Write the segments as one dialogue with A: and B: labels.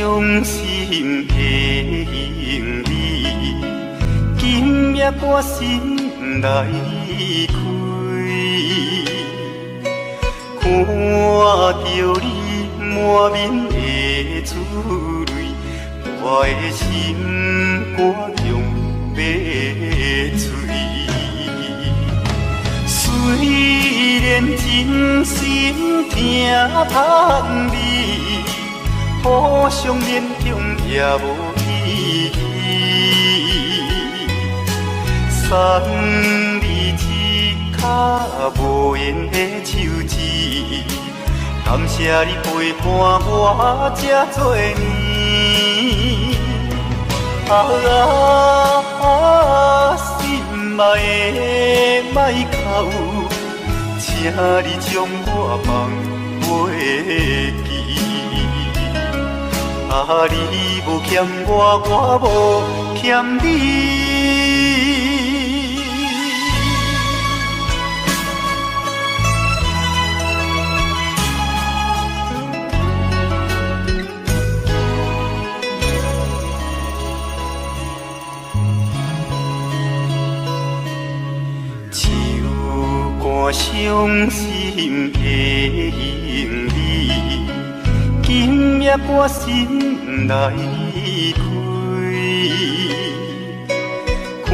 A: 傷心的行李，今夜我心內開。看著你滿面的珠淚，我的心肝強欲碎。雖然真心疼痛你，互相勉強也無意義。送你一跤無緣的手指，感謝你陪伴我這多年。啊啊，心愛的莫哭，請你將我放袂記。啊，你無欠我，我無欠你。傷心的行李，今夜我心內開。看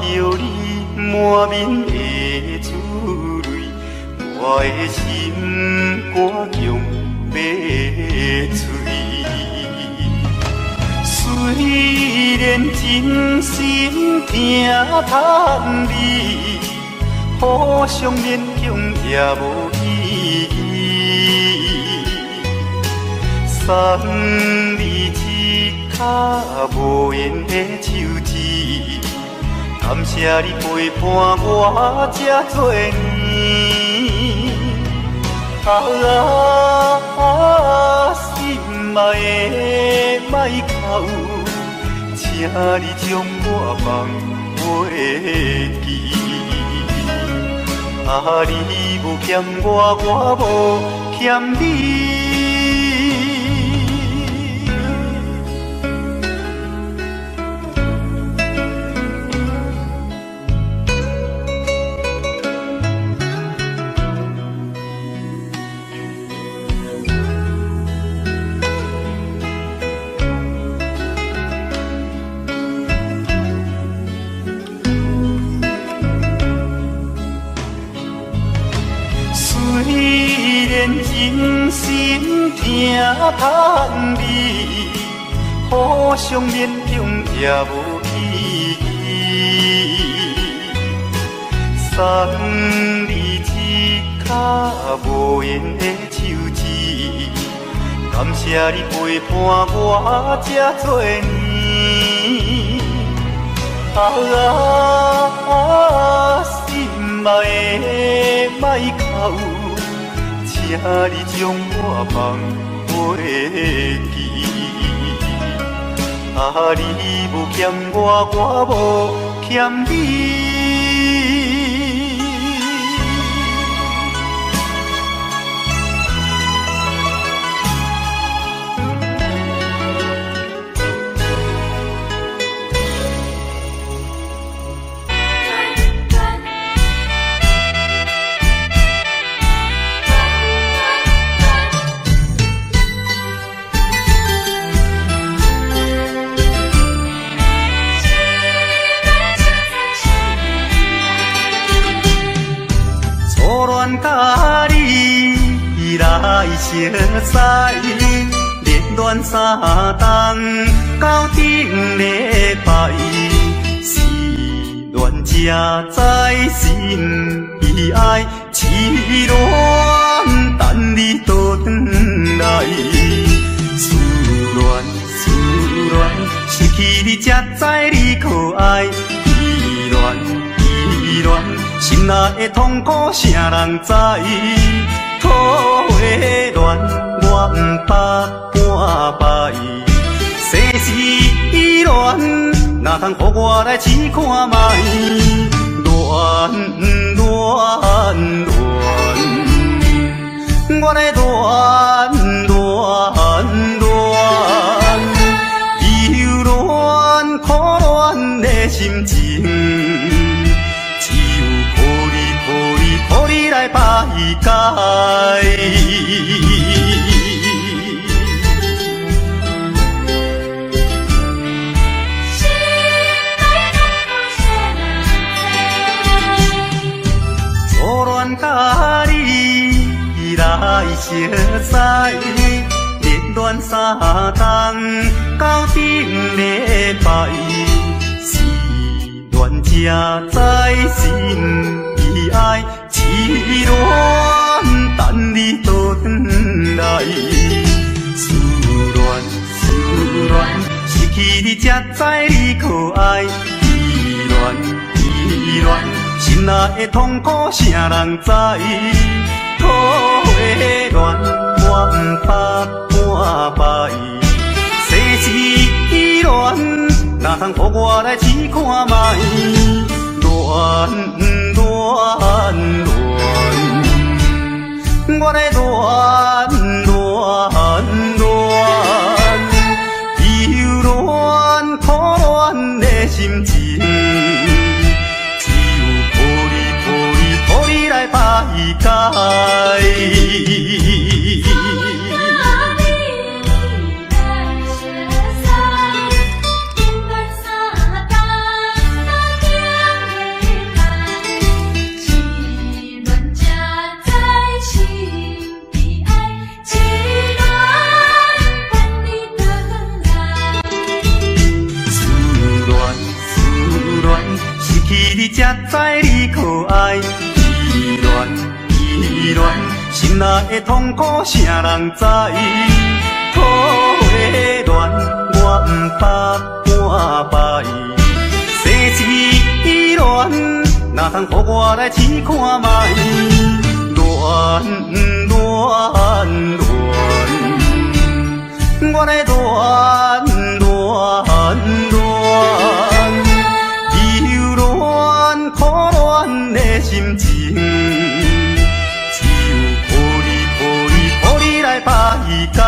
A: 著你滿面的珠淚，我的心肝強欲碎。雖然真心疼痛你，互相勉強也無意義。送你一跤無緣的手指，感謝你陪伴我這多年。啊啊，心愛的莫哭，請你將我放袂記。啊，你無欠我，我無欠你。真心疼痛你，互相勉強也無意義。送你一跤無緣的手指，感謝你陪伴我這多年。啊啊，心愛的莫哭，請你將我放袂記。啊，你無欠我，我無欠你。甲你來相識，熱戀三冬到頂禮拜，失戀才知心悲哀，痴戀等你倒轉來，思戀思戀，失去你才知你可愛，依戀依戀。心內的痛苦誰人知？桃花戀我毋捌半擺，世事依恋，哪通予我來試看覓？戀戀戀，我咧戀戀戀。心情，只有靠你靠你靠你來排解。
B: 心內痛苦誰人知？
A: 初戀佮你來相知，熱戀三冬到頂禮拜，失戀才知心悲哀，痴戀等你倒轉來。思戀思戀，失去你才知你可愛，依戀依戀，心內的痛苦啥人知？桃花戀我毋捌半擺，世事依戀，哪通予我來試看覓？戀戀戀，我來戀戀戀，猶戀苦戀的心情，只有靠你靠你靠你來排解。
B: 初戀佮你來相知，熱戀三冬到頂禮拜，失戀才知心悲哀，痴戀等你倒來。
A: 思戀思戀，失去你才知你可愛，依戀依戀，心內的痛苦啥人知？桃花戀我毋捌半擺，世事依戀，哪通予我來試看覓？戀戀戀，我來戀戀戀，猶戀苦戀的心情，只有靠你靠你靠你來排解。
B: 心內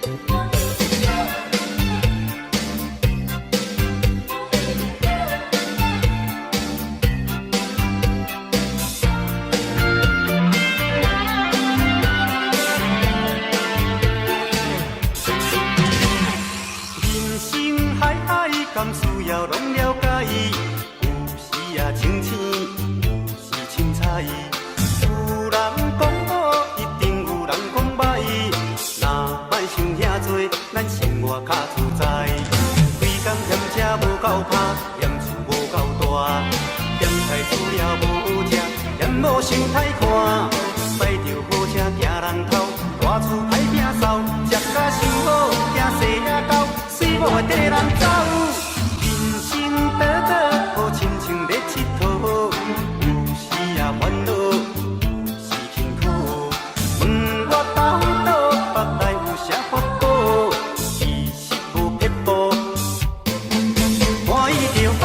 B: 痛苦誰人知？
A: 人生海海，甘需要攏了解？有時啊清醒，有時凊彩。有人講好，一定有人講䆀。若莫想遐濟，咱生活較自在。規工嫌車無夠拍，嫌厝無夠大，嫌菜煮了無好食，嫌某傷歹看。擺著好車驚人偷，大厝歹摒掃，食甲傷好，驚細仔狗，水某會綴人走。人生短短，好親像咧𨑨迌，有時啊煩惱，有時輕苦。問我佇佗腹內有啥法寶？其實無撇步，歡喜就好。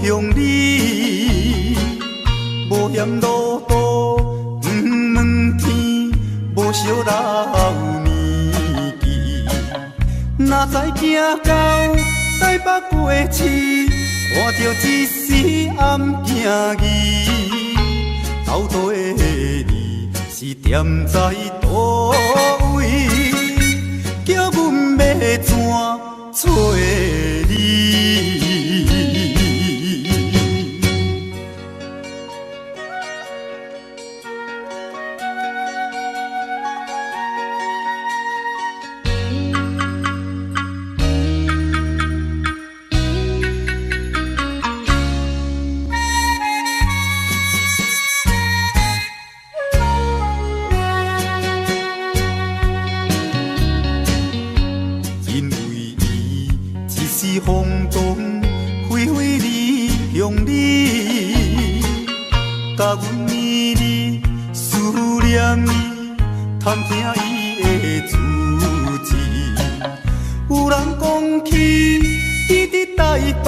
A: 鄉里，無嫌路途遠問天，無相留年紀。哪知行到台北過市，看著一時暗行字，斗底的你是踮在佗位，叫阮欲怎揣你？因為伊一時衝動，飛飛離鄉里，共阮暝日思念伊，探聽伊的住址。有人講起伊佇台北，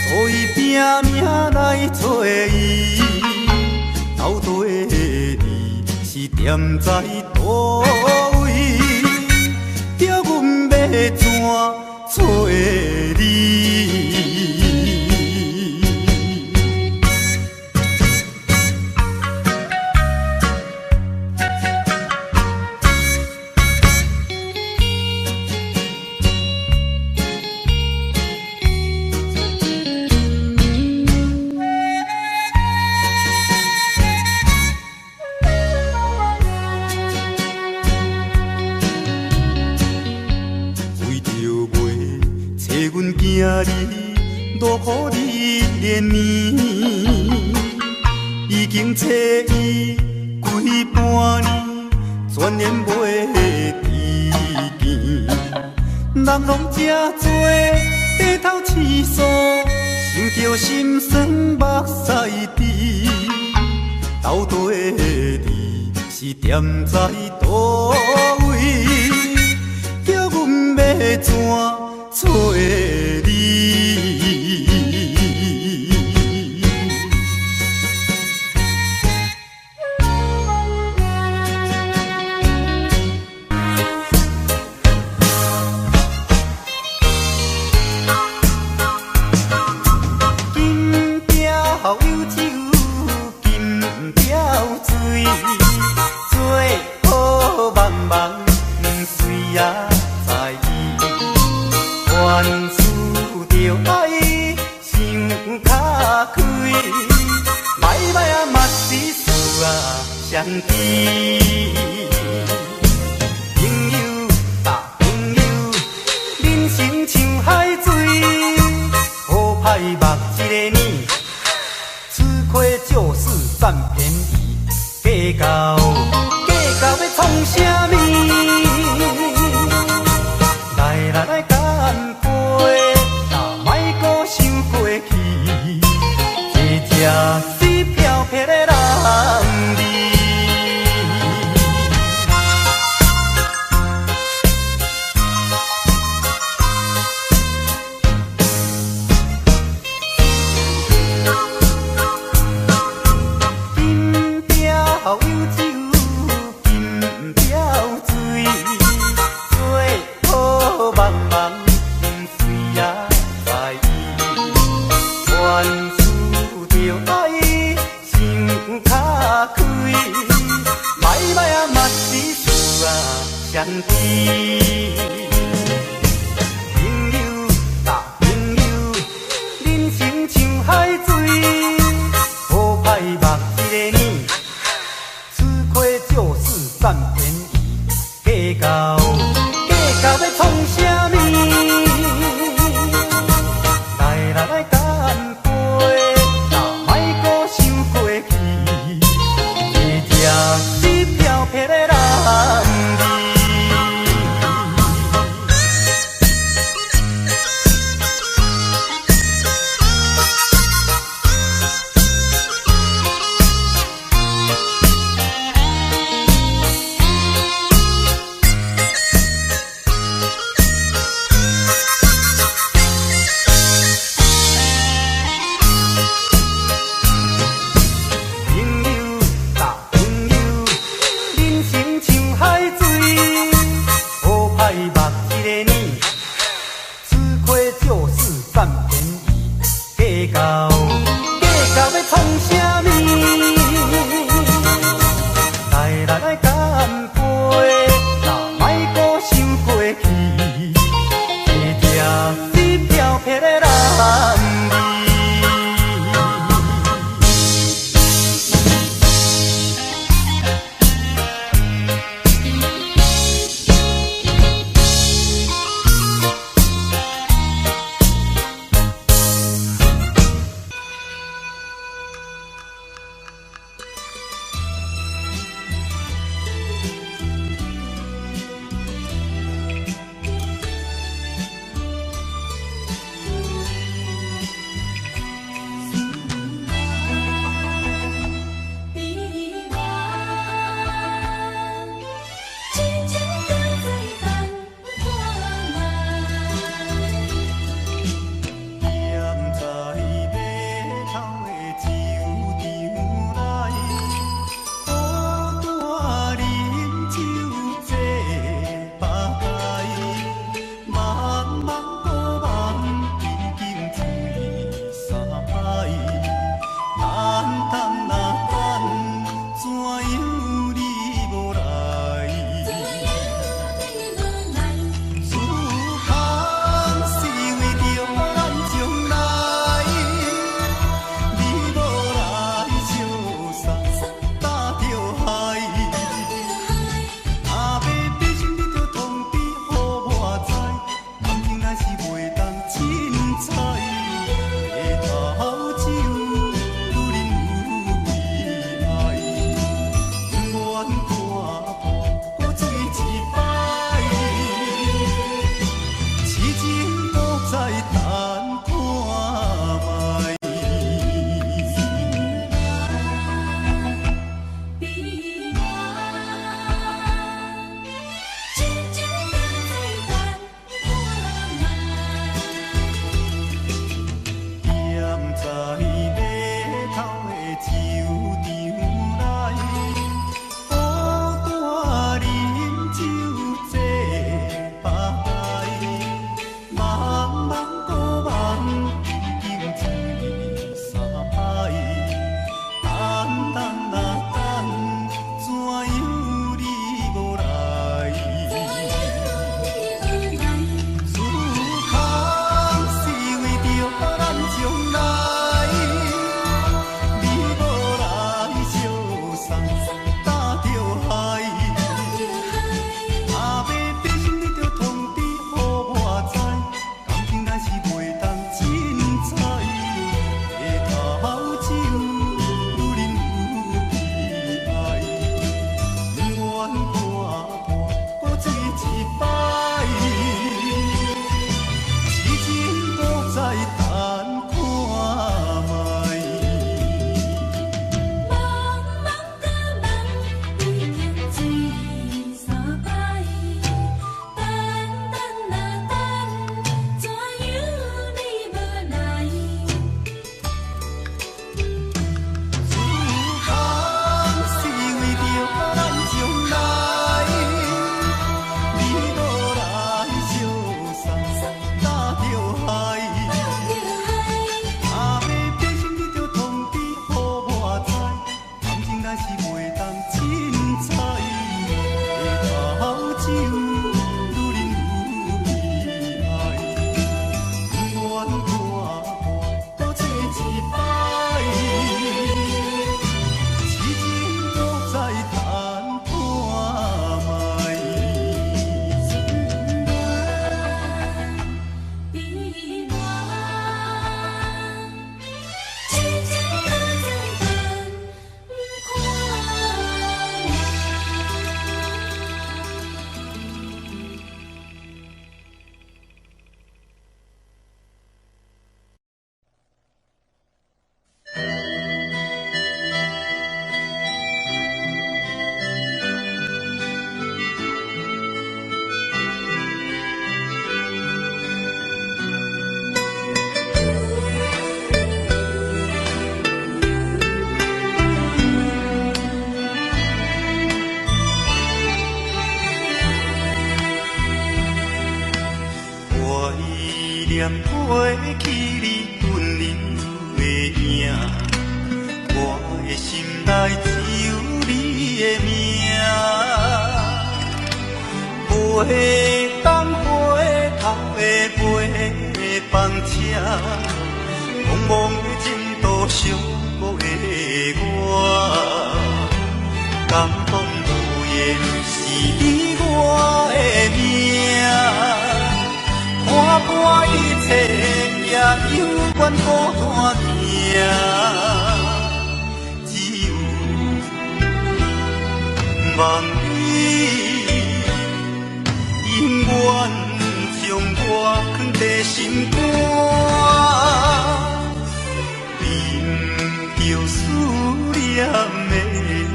A: 所以拼命來揣伊。到底你是踮在佗位？叫阮欲怎揣你？為著袂揣阮囝兒，勞苦你連年，已經揣伊幾半年，全然袂知見。人攏這濟，低頭飼數，想著心酸目屎滴。到底你是踮在佗位？叫阮欲怎揣你？金雕有酒，金雕水，做好茫茫，毋随啊在意。凡事著愛想較開，歹歹啊嘛是事啊相知。朋友搭朋友，人生像海水，好歹目一个耳，吃虧就是佔便宜，計較計較欲創啥物？來來來，乾杯，若莫閣想過去，這才是飄撇的人味。金雕有酒，金雕水，做好茫茫，毋随啊在意。凡事著愛想較開，歹歹啊嘛是事啊相知。朋友搭朋友，人生像海水，好歹目一个耳，吃虧就是佔便宜，計較計較欲創啥物？來來來，乾杯，若莫閣想過去，這才是飄撇的人味。過去你溫柔的影，我的心內只有你的名。袂當回頭的，袂放車，茫茫的前途寂寞的我，敢講無緣是你我的命。看破一切也猶原孤單行，只有望你永遠將我囥佇心肝，面著思念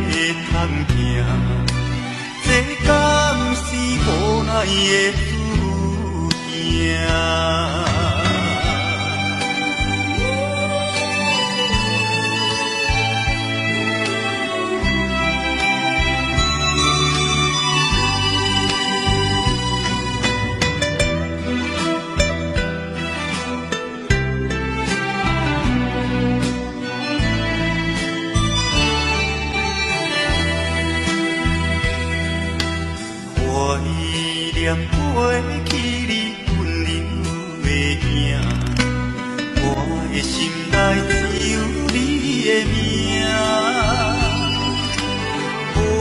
A: 的痛疼，這敢是無奈的注定？懷念過去你溫柔的影，我的心內只有你的名。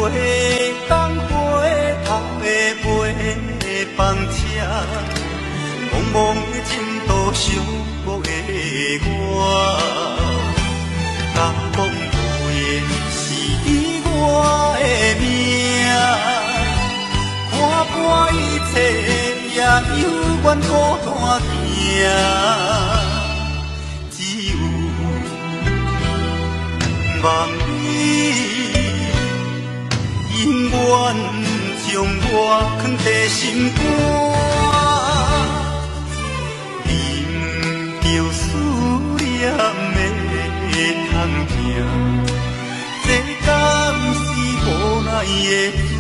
A: 袂當回頭的，袂放車，茫茫的前途寂寞的我，敢講無緣是你我的命。看破一切也猶原孤單行，只有望你永遠將我囥佇心肝，面著思念的痛疼，這敢是無奈的注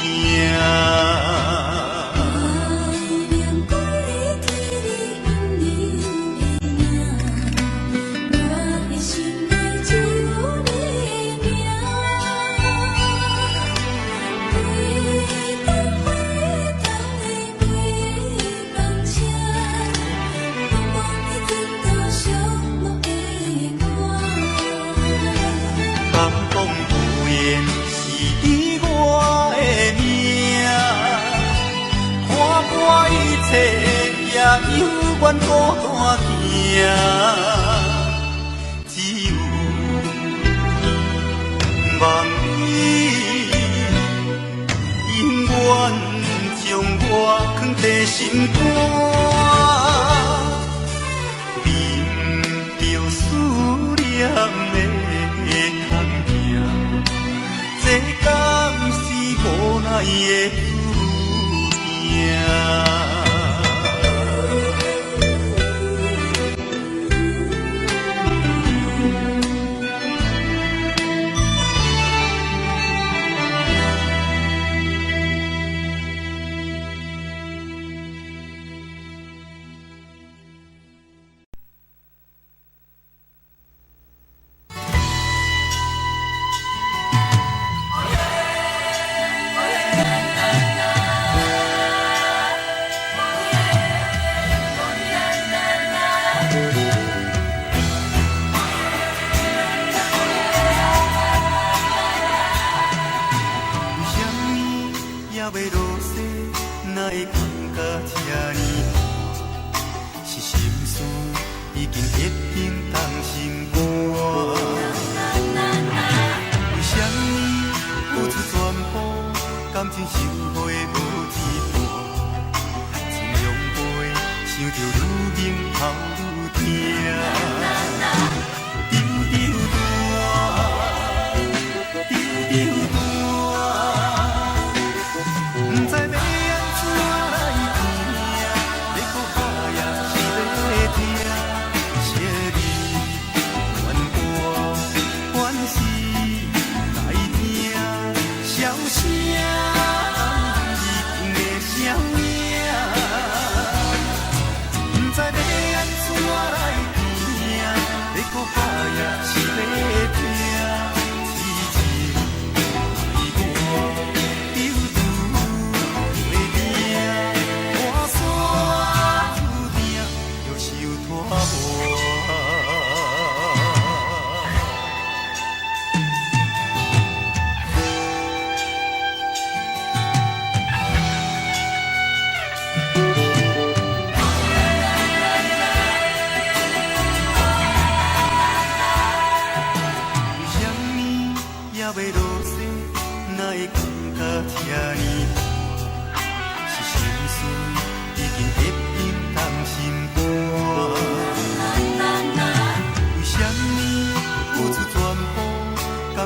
A: 定？
B: 懷念過去你溫柔的影，我的心內只有你的名。袂當回頭的，袂放車，茫茫的前途寂寞的我。
A: 敢講無緣是你我的命，看破一切也猶原孤單行，只有望你永遠將我囥佇心肝，面著思念的痛疼，這敢是無奈的注定？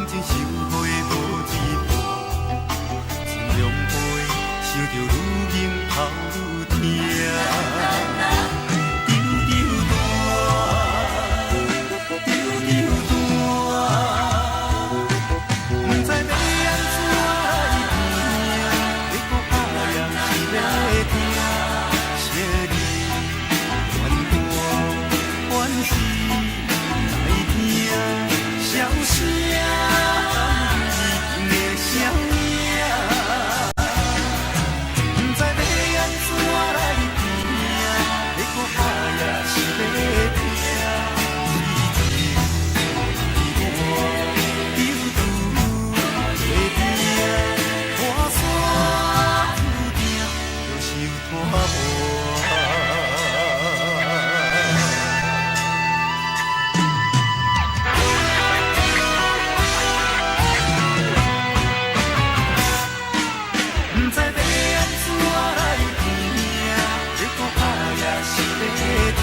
A: 感情收回好一半，真狼狽，想著愈忍头愈疼。丢丢弹，丢丢弹，毋知欲按怎来拼，欲阁拍抑是欲疼，惜你怨我，还是来听痟声的声影。毋知欲按怎来拼，欲阁拍抑是欲疼，痴情的我丢拄袂定，拖山注定就是拖磨。毋知欲按怎來拼，欲閣拍抑是欲疼，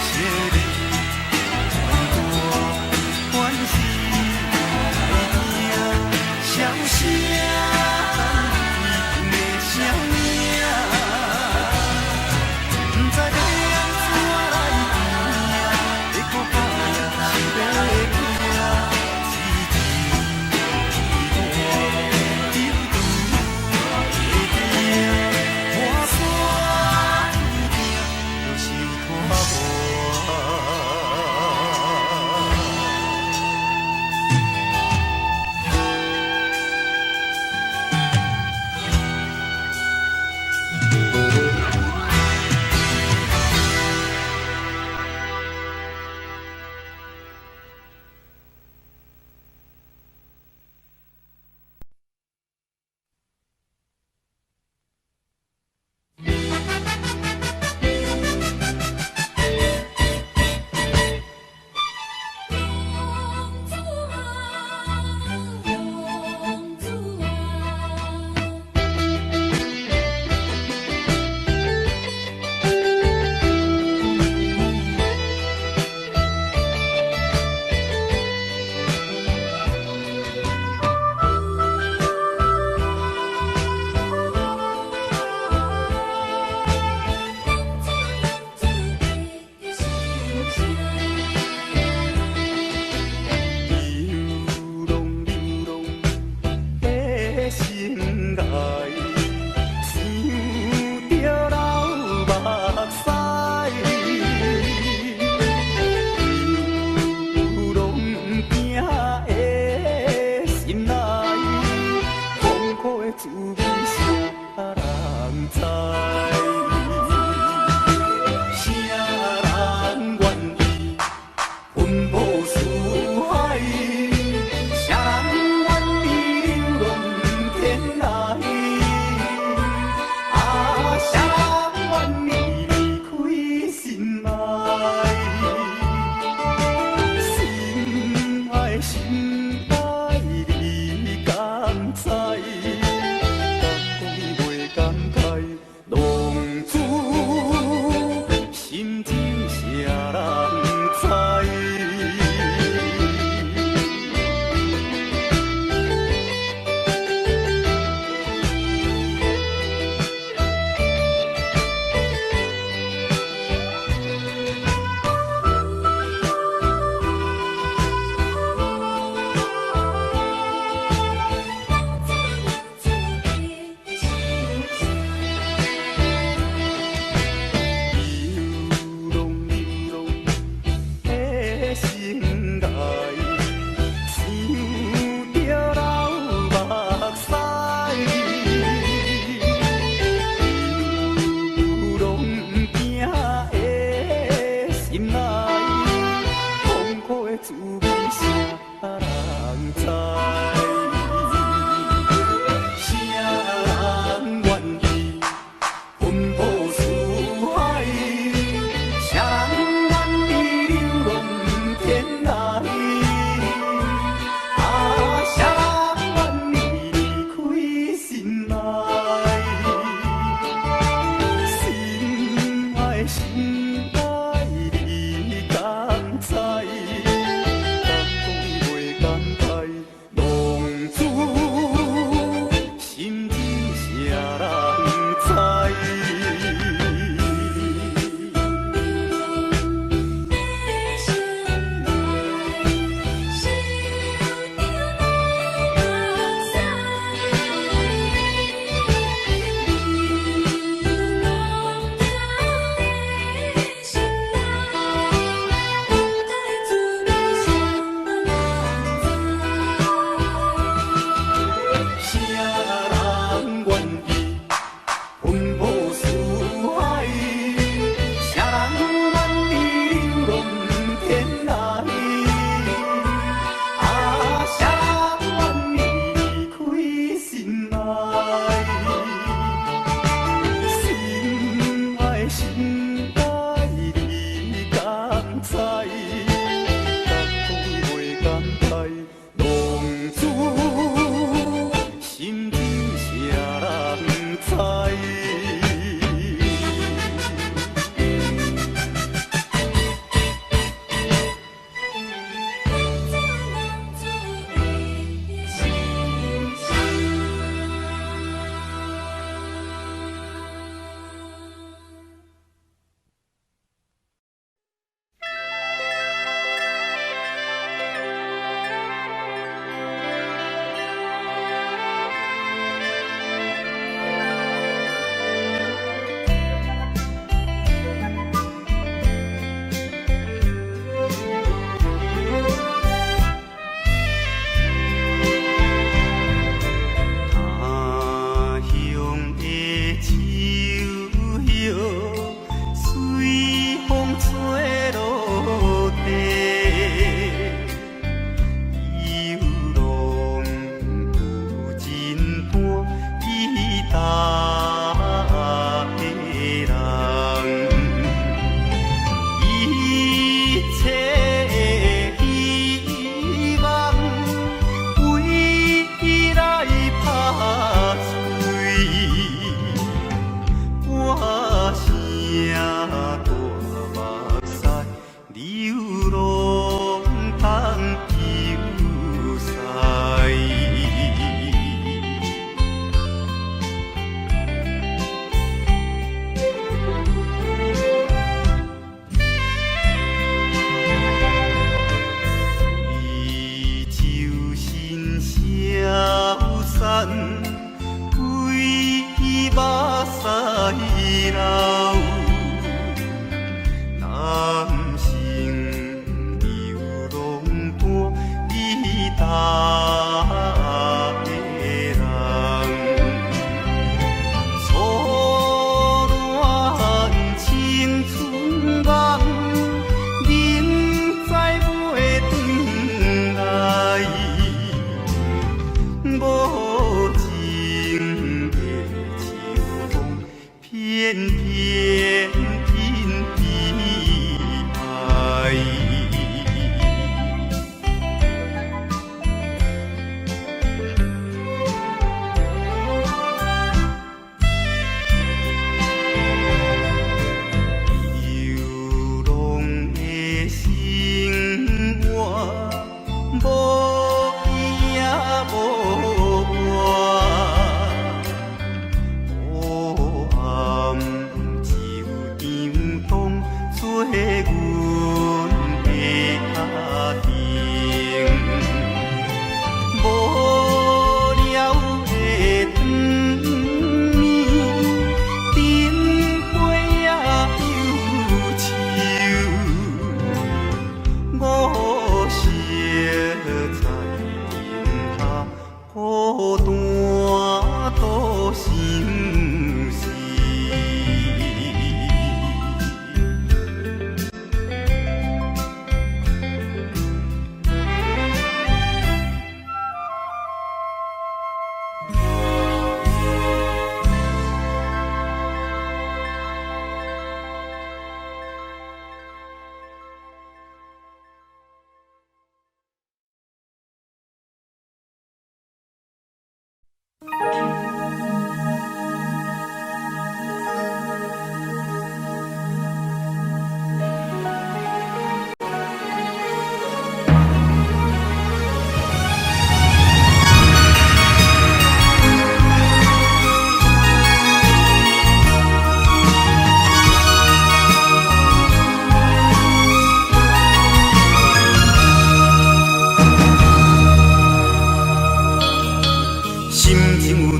A: 惜你怨我，還是來聽痟聲的聲影。毋知欲按怎來拼，欲閣拍抑是欲疼，痴情的我丟拄袂定，拖山注定就是拖磨。
B: 浪子啊，浪子啊。浪子浪子的心声。
A: 流浪流浪的心愛，想著流目屎。流浪囝的心內，痛苦的滋味誰人知？誰人願意奔波四海？誰人願意流浪天涯？啊，誰人願意離開心愛？心愛心愛，你敢知？敢講你袂感慨，浪子心情誰人知？
B: 浪子浪子的心声。
A: 流浪流浪的心愛，想著流目屎。流浪囝的心內，痛苦的滋味誰人知？誰人願意奔波四海？誰人願意流浪天涯？啊，誰人願意離開心愛？心愛心愛，你敢知？敢講你袂感慨，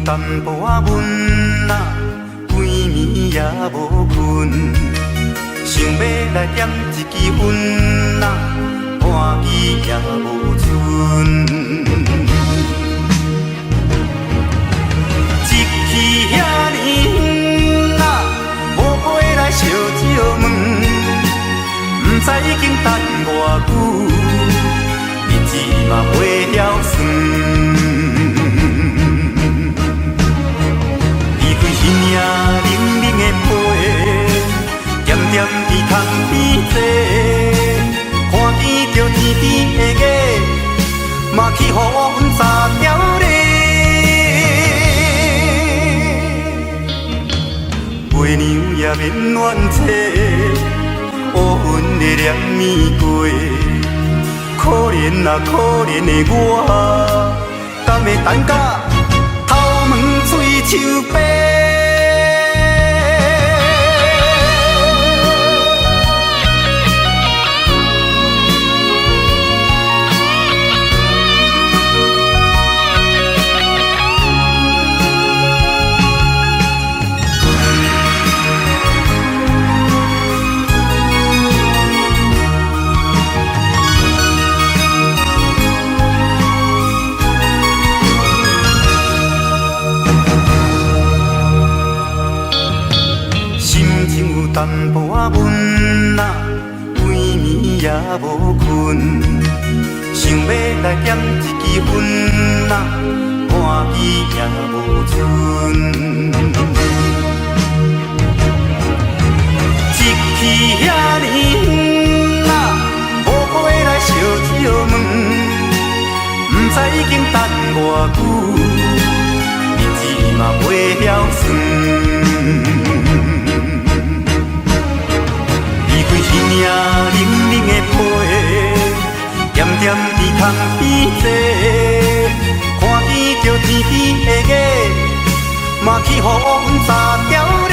A: 淡薄仔悶啊，規暝也無睏，想欲來點一支煙啊，半支也無剩。一去遐爾遠啊，無過來相借問，毋知已經等偌久，日子嘛袂曉算。離開彼領冷冷的被，恬恬佇窗邊坐，看見著天邊的月，嘛去予阮三條咧。月娘也免怨嗟，烏雲的连暝過，可憐啊可憐的我，敢會等甲頭毛喙鬚白？心情有淡薄仔悶啊，規暝也無睏，想欲來點一支煙啊，半支也無剩。一去遐爾遠啊，無過來相借問，毋知已經等偌久，日子嘛袂曉算。離開彼領冷冷的被，恬恬佇窗邊坐，看見著天邊的月，嘛去予阮三條咧。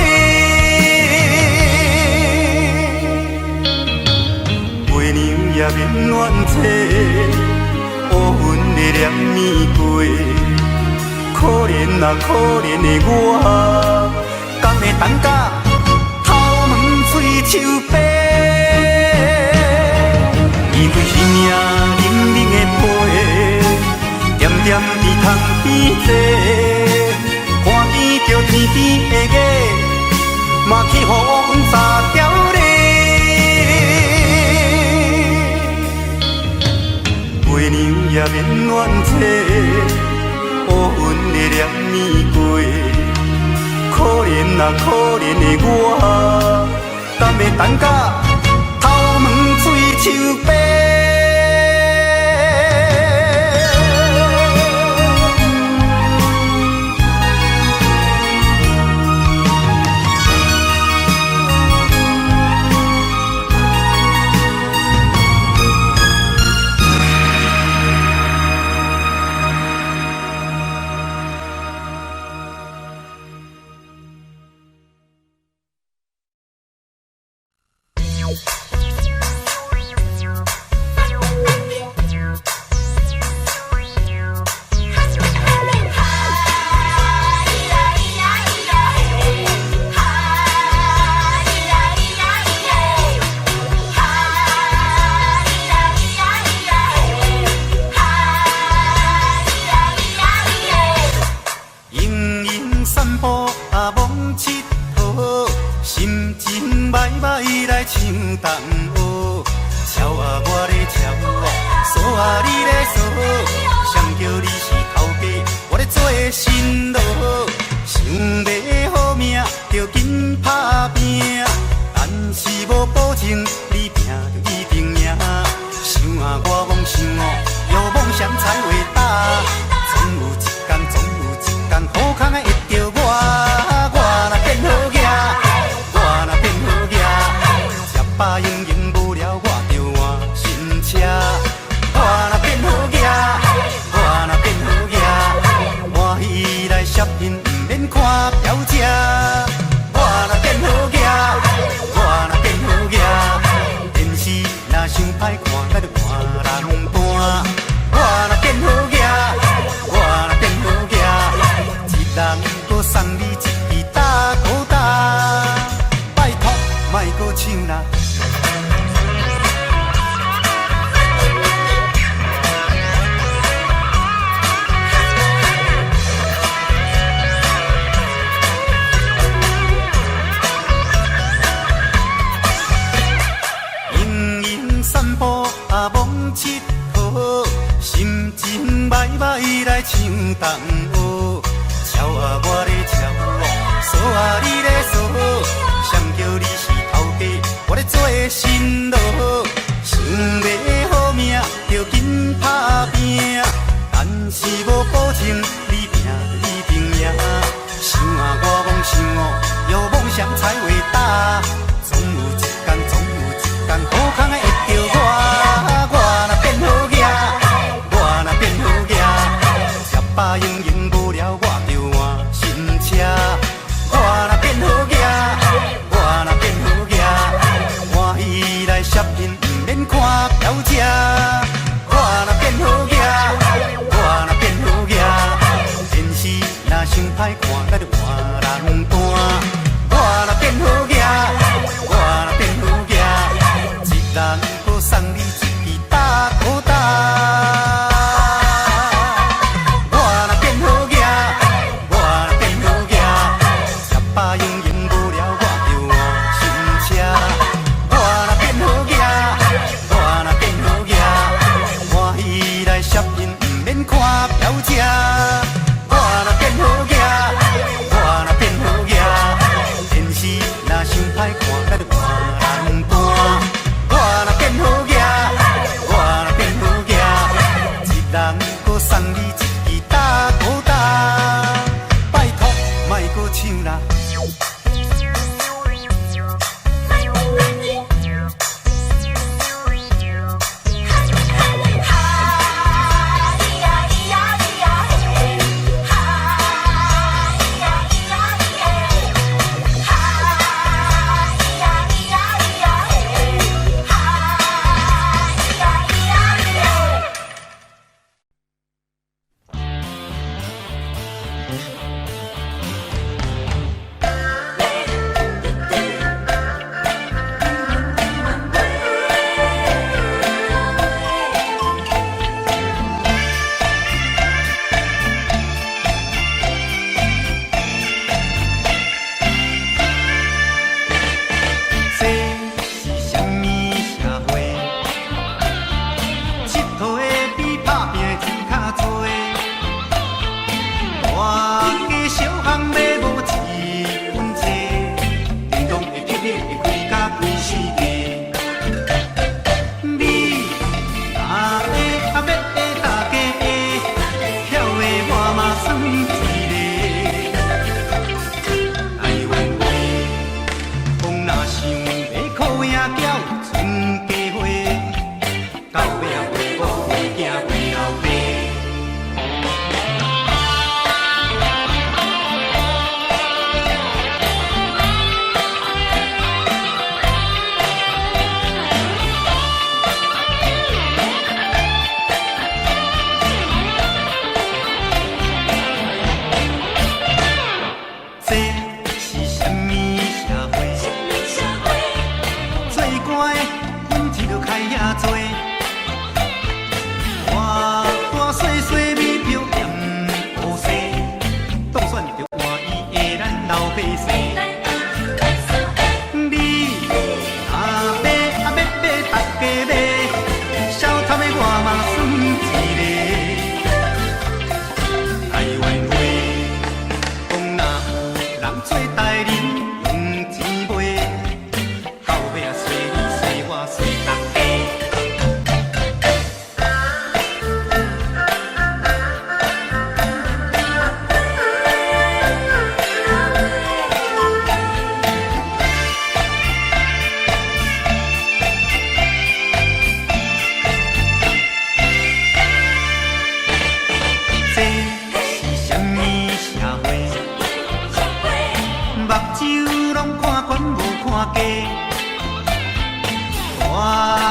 A: 月娘也免怨嗟，烏雲的连暝過，可憐啊可憐的我，敢會等甲頭毛喙鬚白？離開彼領冷冷的被，恬恬佇窗邊坐，看見著天邊的月，嘛去予阮三條咧。月娘也免怨嗟，烏雲的连暝過，可憐啊可憐的我，敢會等甲頭毛喙鬚白？闲闲散步啊，罔𨑨迌，心情歹歹來唱同學，笑啊我咧笑啊，傻啊你咧傻，誰叫你是頭家，我咧做新郎。想欲好命，就緊拍拚，但是無保證你拼就一定贏。想啊我妄想哦，有夢想才會大，總有一天，總有一天，好康的會著我。我若變好額，我若變好額，食飽用用。擺來唱同學，撨啊我咧撨，索啊你咧索，誰叫你是頭家，我咧做新郎。想欲好命，著緊拍拚，但是無保證你拚一定贏。想啊我妄想哦，有夢想才會大，總有一天，總有一天，好康的會著我。我若變好額，我若變好額，食飽閒閒無聊，我就換新車。我若變好額，我若變好額，歡喜來 shopping，毋免看表車。我若變好額，我若變好額，電視若傷歹看，咱就換人搬。我若變好額，我若變好額，一人閣送你一支大哥大。我若變好額，我若變好額，食飽閒閒無聊，我就換新車。我若變好額，我若變好額，歡喜來 shopping，毋免看表車。我若變好額，我若變好額，電視若傷歹看，咱就換人搬。我若變好額，我若變好額，一人閣送你一支大哥大。拜託，莫閣唱啦。這是啥物社會？𨑨迌的比拍拚的錢較濟，大街小巷買無一本冊，叮當會激烈會開甲規世界。你若會啊欲大家會，曉的我嘛算一個。台灣話，講若想欲靠贏繳春家花，到尾仔袂某袂囝袂老爸。這是啥物社會？做官的本錢就開遐濟，大大細細米票鹽烏西，當選就換伊的咱老百姓。你若欲啊欲買，大家買，小貪的我嘛算一個。台灣話，講若有人做代人用錢買，到尾仔衰你衰我衰大家。這是啥物社會？目睭攏看懸無看低，大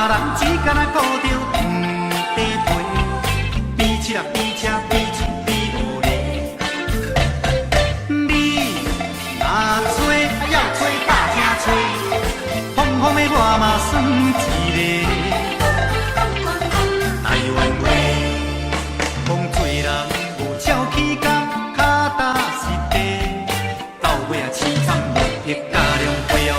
A: 人只干焦顧著長短皮，比車比車比錢比無咧。你若吹啊要吹大聲吹，風風的我嘛算一個。台灣話，講做人無俏起工，跤踏實地，到尾仔凄慘落魄甲兩倍哦。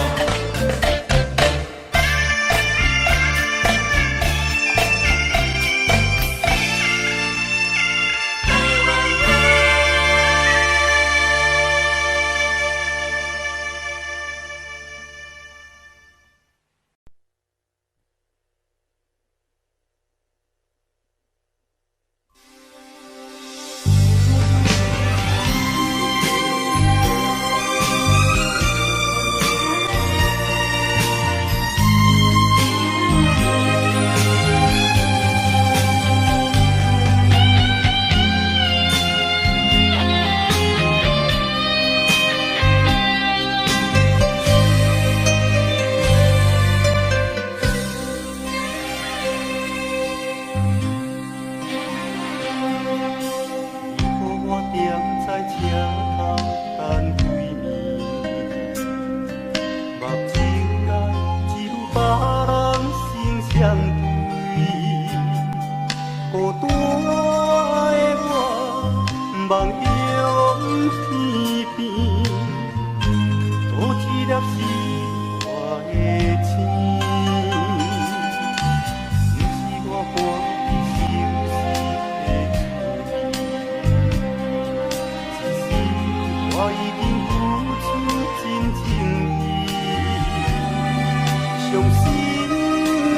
A: 孤單的我，夢向天邊，倒一粒是我的星？毋是我歡喜收拾的滋味，只是我已經付出真情意。傷心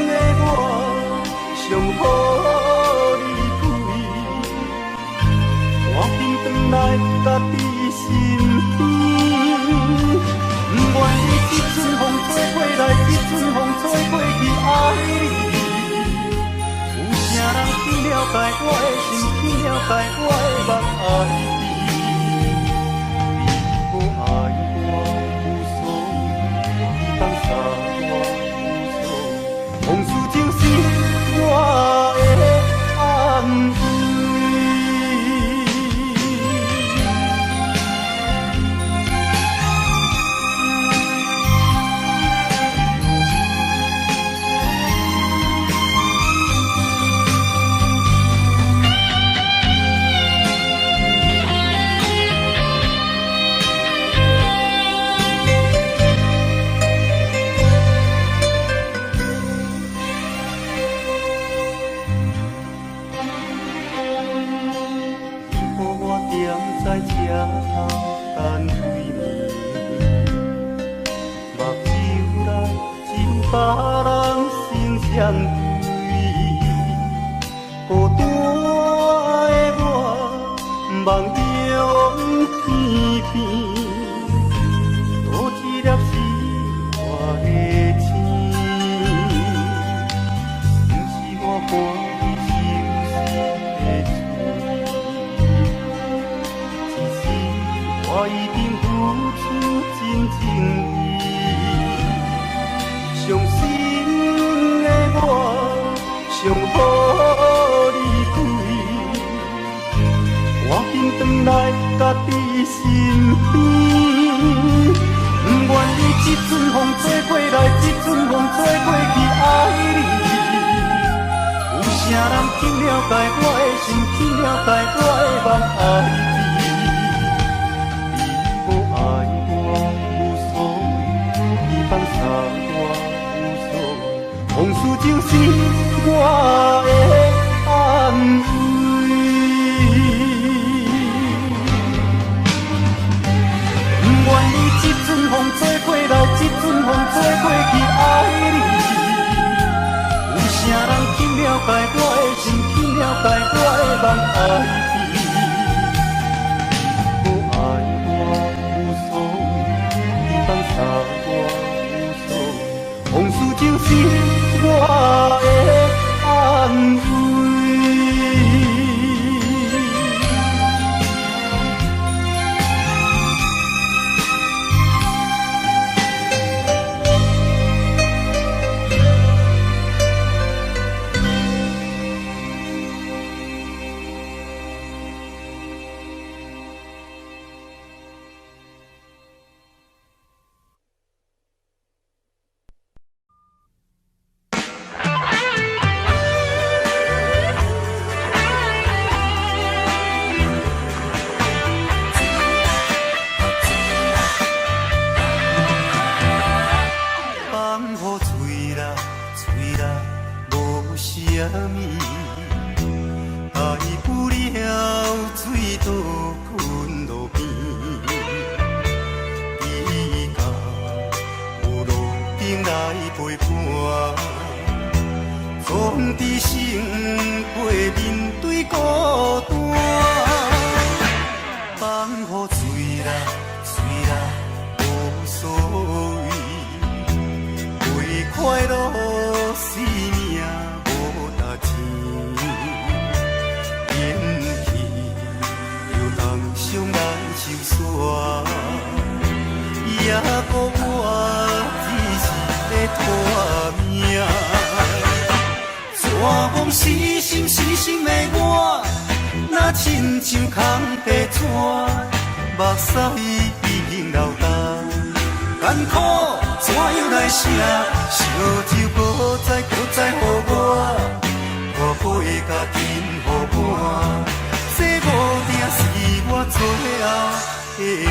A: 的我，上好離開，趕緊轉來家己身邊。不願意這陣風吹過來，這陣風吹過去，愛你。有啥人去了解我的心，去了解我的夢愛你？你無愛我無所謂，你放捨我無所謂，往事就是我的安慰。你予我踮在車頭等對面，目睭內只有別人心相對。孤單的我，夢向天邊，倒一粒是我的星？毋是我歡喜收拾的滋味，只是我已經付出真情意。傷心的我，上好離開，趕緊轉來家己身邊。不願意這陣風吹過來，這陣風吹過去，愛你。有啥人去了解我的心，去了解我的夢愛你？你無愛我無所謂，你放捨我無所謂，往事就是我的安慰。不願意這陣風吹過來，這陣風吹過去，愛你。有啥人去了解我的心，去了解我的夢愛你？你無愛我無所謂，你放捨我無所謂，往事就是我的安慰。放予醉啦，醉啦，無啥物，大不了醉倒睏路邊，彼到有路燈來陪伴，總得勝過面對孤單。放予醉啦，醉啦，無所謂。為快樂生命無值錢，緣起就當相來相煞，也閣我只是咧拖命。怎讲死心死心的我，若親像空白紙，目屎已經流干，艱苦怎樣來寫？燒酒閣再閣再予我，我陪甲天後的一段。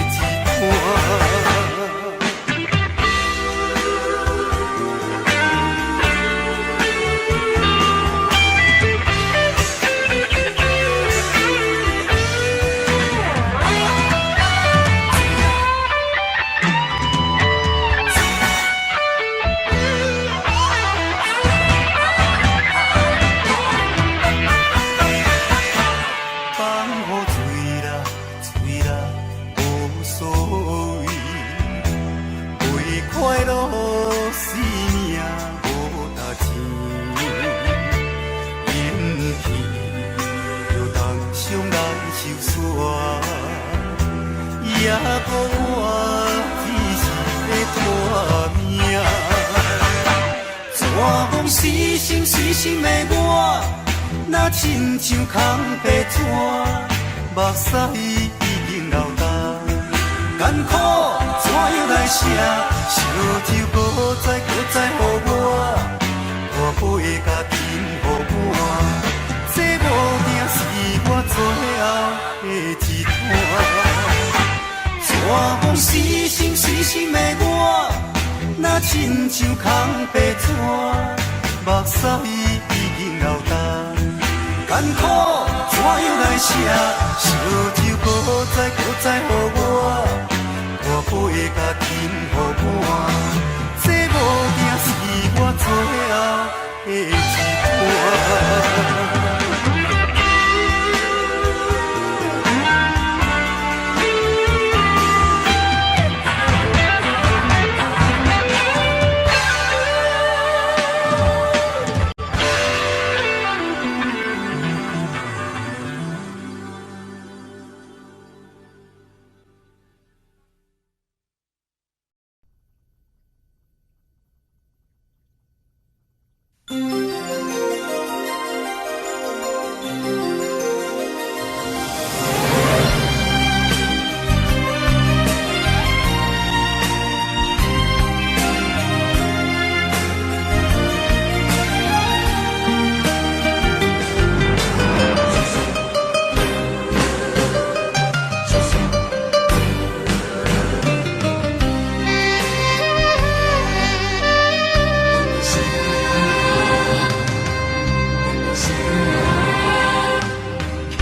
A: 放予醉啦，醉啦，無所謂，為快樂生命無值錢，引起著重傷來受煞，也閣我只是欲拖命。怎講死心死心的我，若親像空白紙，目屎已經流干，艱苦怎樣來寫？燒酒閣再閣再予我，大杯共斟予我，這無定是我最後的一段。怎講死心死心的我，若親像空白紙，目屎已經流干。艱苦怎樣來寫？燒酒閣再閣再予我，大杯共斟予我，這無定是我最後的一段。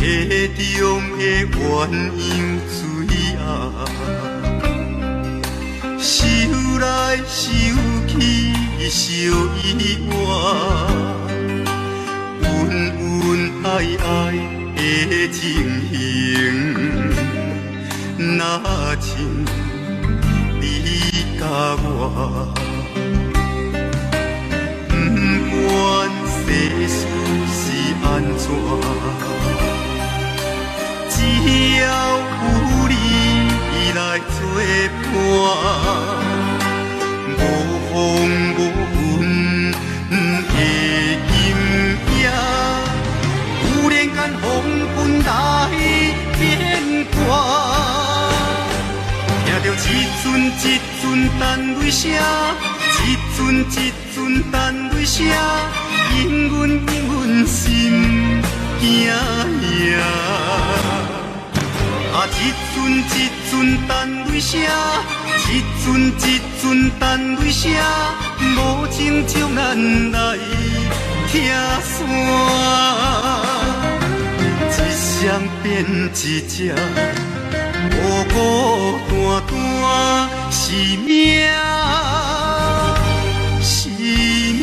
A: 溪中的鸳鸯水仔，想來想去相依偎，恩恩愛愛的情形，若像你佮我，不管世事是按怎。只要有你來作伴，無風無雲的今夜，忽然間黃昏來變卦，聽著一陣一陣等雷聲，一陣一陣等雷聲，引阮引阮心驚呀。啊！一陣一陣等雷聲，一陣一陣等雷聲，無情將咱來拆散。一双变一隻，孤孤單單是命，是命。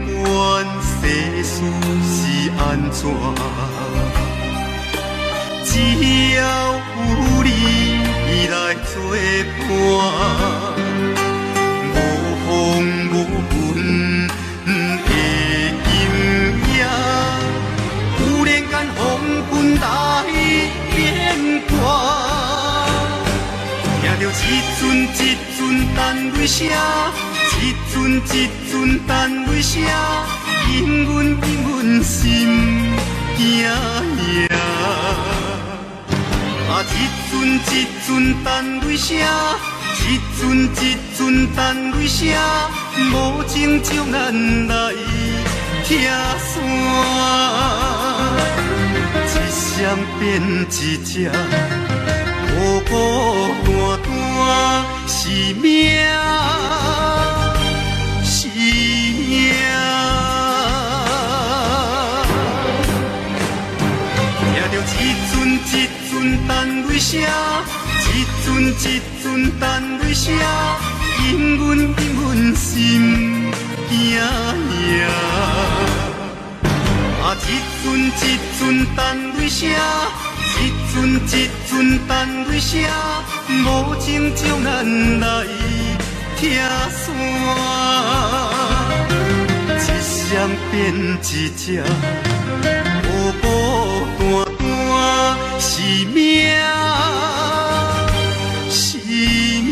A: 不管世事是按怎，只要有你來作伴，無風無雲的今夜，忽然間黃昏來變卦，聽著一陣一陣等雷淚聲，一陣一陣等淚聲，引阮引阮心驚呀。啊，一陣一陣等淚聲，一陣一陣等淚聲，無情將咱來拆散。一雙變一隻，孤孤單單是命，是命。听著一陣一陣等淚聲，一陣一陣等淚聲，引阮引阮心驚呀。啊，一陣一陣等淚聲，一陣一陣等淚聲，無情將咱來拆散。一雙變一隻，孤孤單單是命，是命。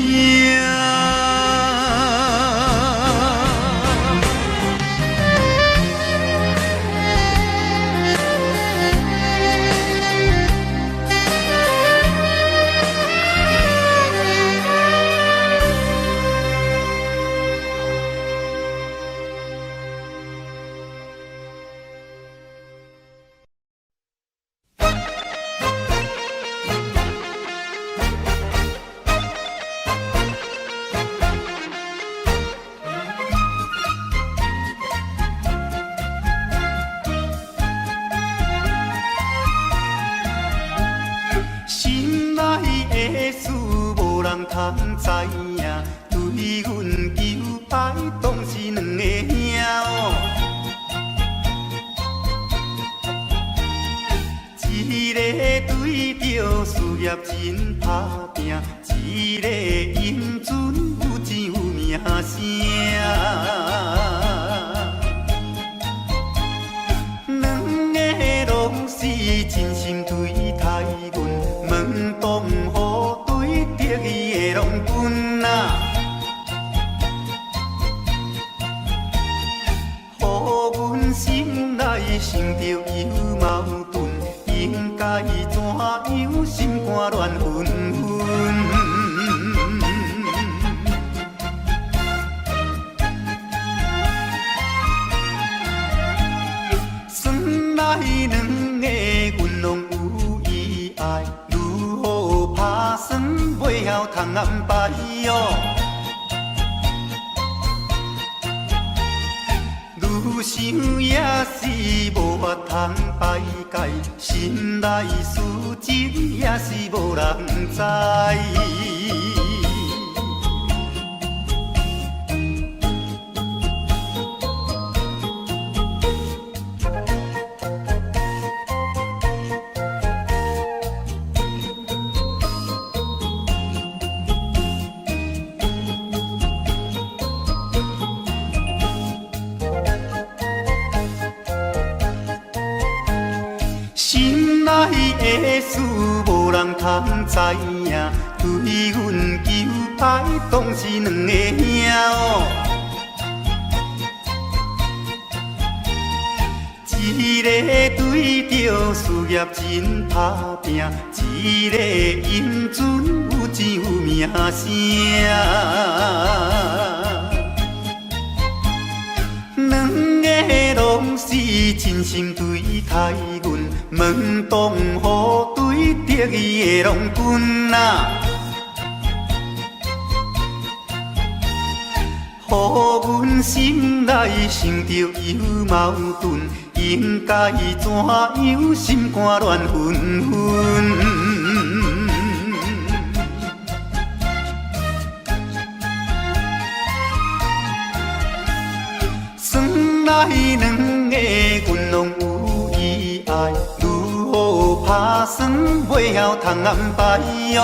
A: 心內的事無人通知影，對阮求愛當是兩个兄哦。一个對著事業真打拼，一個英俊有錢有名聲。兩个攏是真心對待阮，門當戶對得意的郎君啊，予阮心內想著有矛盾，應該怎樣心肝亂紛紛。算來兩个阮攏有意愛，如何拍算袂曉通安排哟？愈想也是無法通排解，心內事情也是無人知。心內的事無人通知影，對阮求愛當是兩个兄哦。一个對著事業真打拼，一個英俊有錢有名聲。兩个攏是真心對待阮，門當戶對得意的郎君啊，予阮心內想著有矛盾，應該怎樣心肝亂紛紛。算來兩个阮攏有意愛，如何拍算袂曉通安排哟？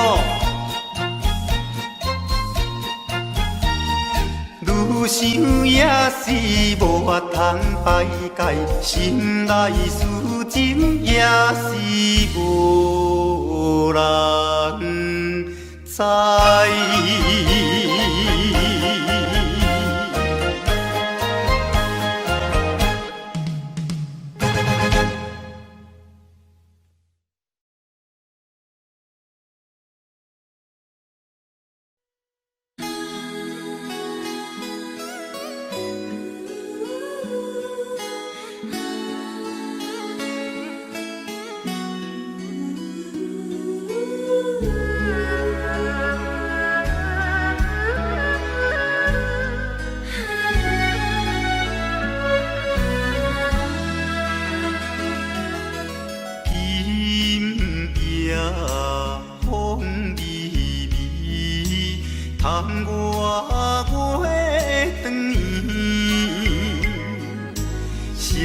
A: 愈想也是無法通排解，心內事情也是無人知。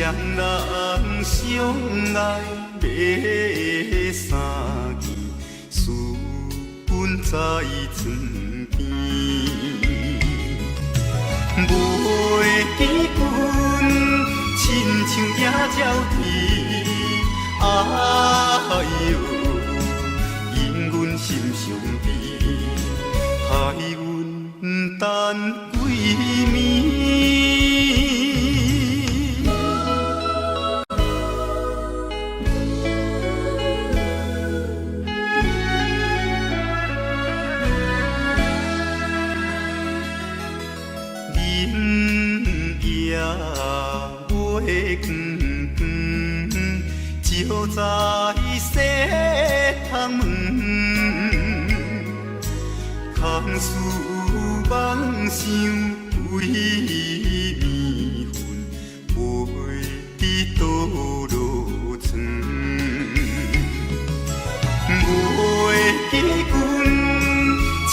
A: 雙人相愛欲相見，思阮在床邊。袂記阮，親像野鳥啼，哎喲，因阮心傷悲，害阮等幾暝。忍夜月光光，照在西窗門。空思妄想規暝昏，袂知倒落床。袂記阮，親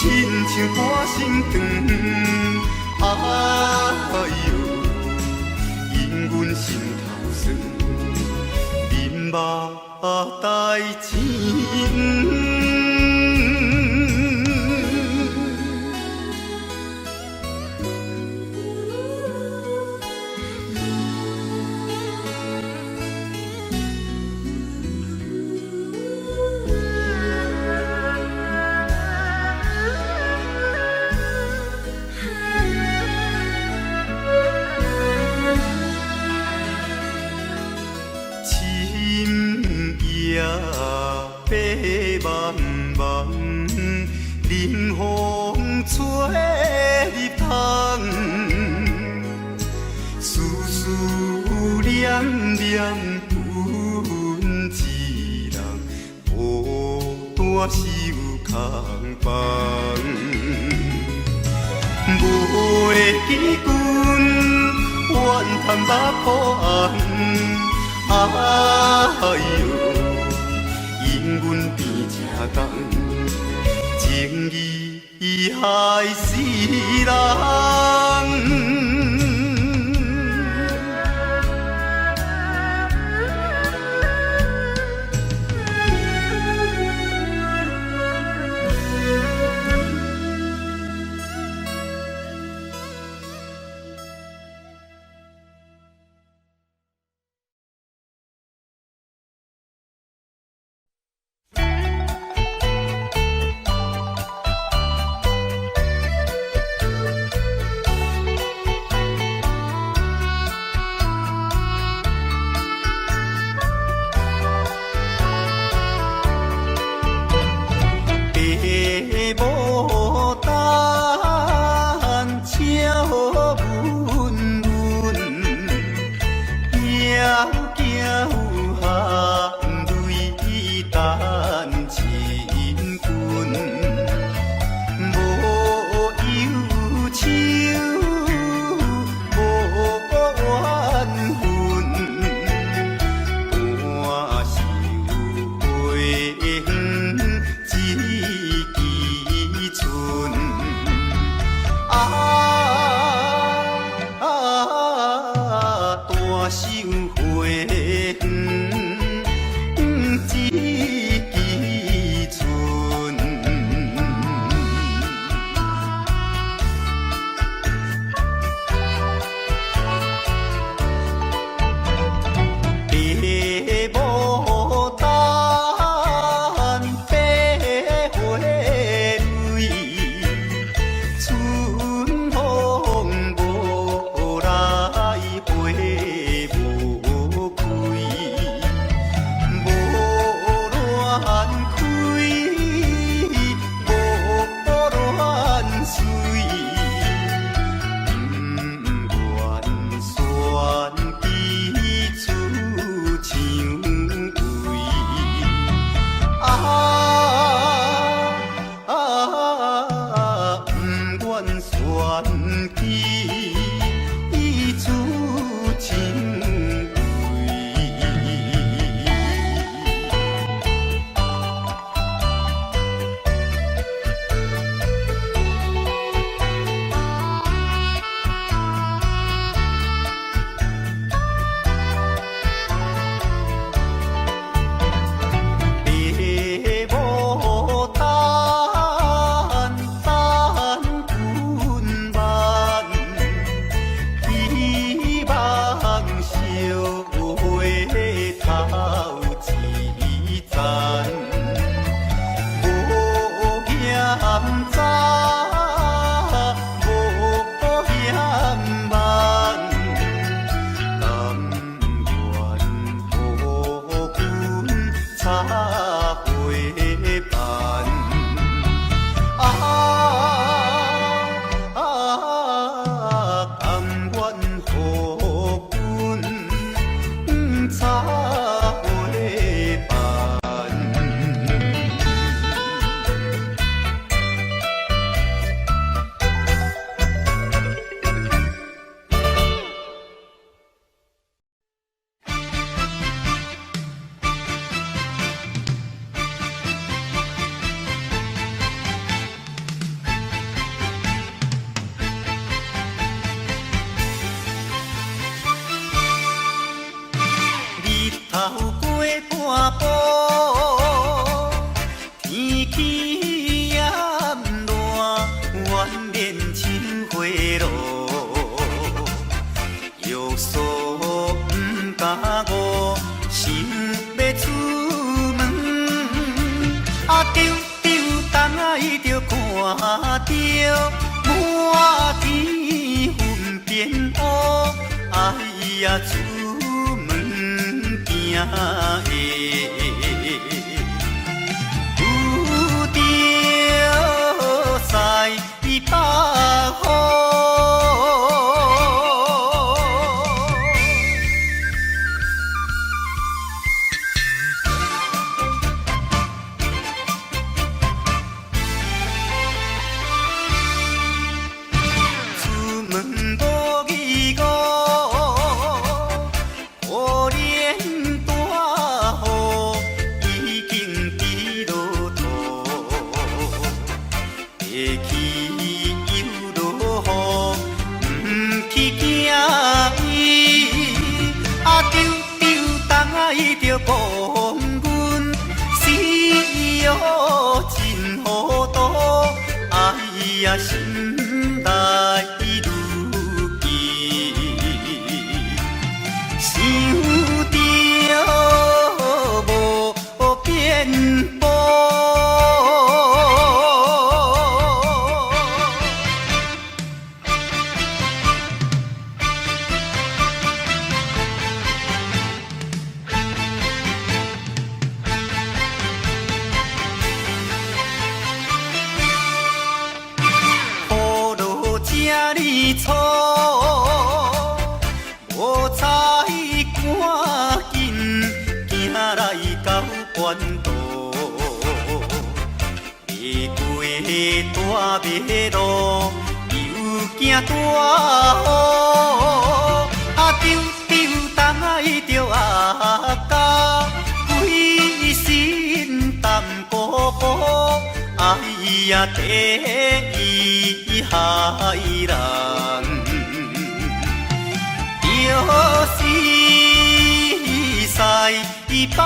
A: 像半生長。哎喲，因阮心頭酸，面目帶青。深夜白茫茫，冷風吹入窗，思思念念阮一人，孤單守空房。袂記阮，怨嘆目苦紅。哎喲，因阮變這工，情義害死人。爸母等笑阮阮，枵惊含淚等親近，無憂愁，無怨恨，伴守花園一支春。啊，大守花園。索毋敢误，想欲出門。啊，丟丟東仔伊就看著滿天雲變烏，哎呀，出門驚會遇著西北風。出門無疑誤，可憐大雨已經佇落塗，下去又落雨，毋去驚伊。啊，丟丟東仔伊著講阮死喲真糊塗，哎呀，心內愈記，想著無變步。雨落這呢粗，無彩趕緊行來到關渡，爬過大馬路，又驚大雨。啊，丟丟東仔伊著阿甲，規身澹糊糊，哎呀，第一害人，就是西北風。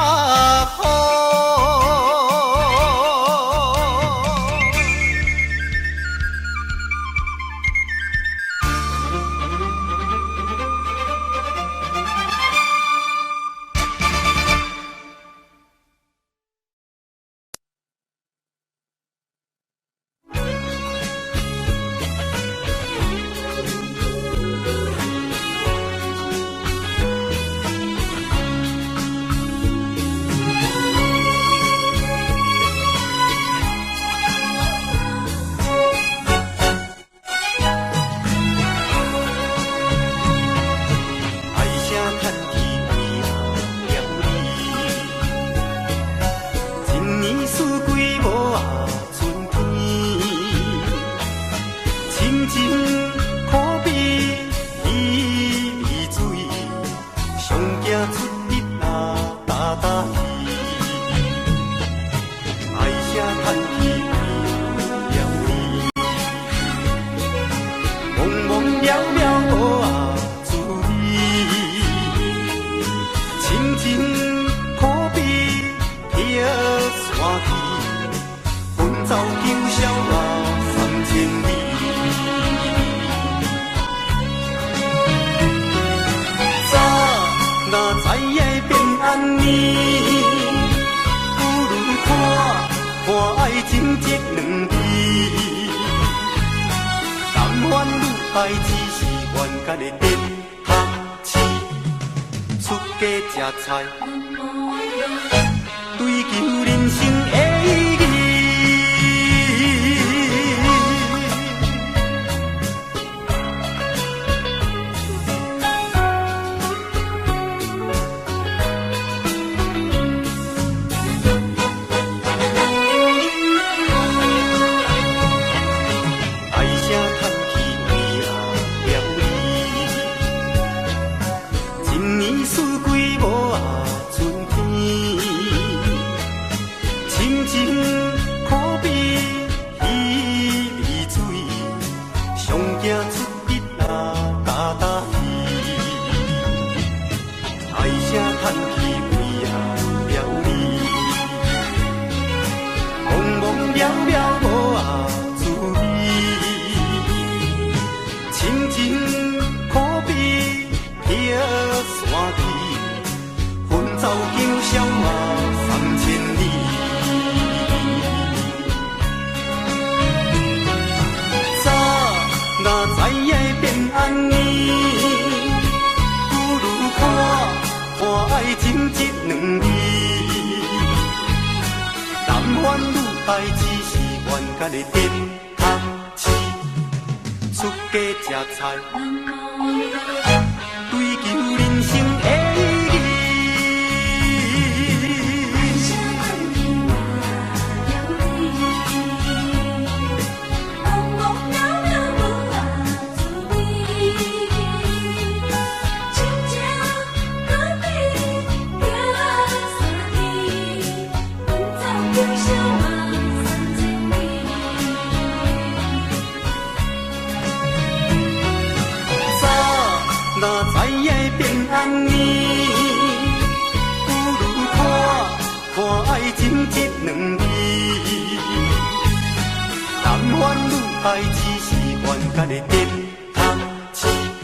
A: 唉聲嘆氣為了你，一年四季無啊春天，親情可比美味水，上驚出日啊焦焦去。唉聲嘆氣為了你，茫茫渺渺無啊滋味，親情可比鐵山去，奔走九霄啊三千里。早若知影變按呢，不如看看愛情這兩字。甘願女孩只是冤家的電筒鼠，出家食菜，追求人生的意義。唉聲嘆氣為了你，一年四季無啊春天。今宵嘛3000里。早若知影變按呢，不如看看愛情這兩字。男歡女愛只是冤家的電筒鼠，出家食菜，追求人生的意義。
B: 啥款的我了你，茫茫渺渺無啊滋味，真正可比行山去，遠走今宵嘛3000里。
A: 早若知影變按呢，不如看看愛情這兩字。男歡女愛只是冤家的電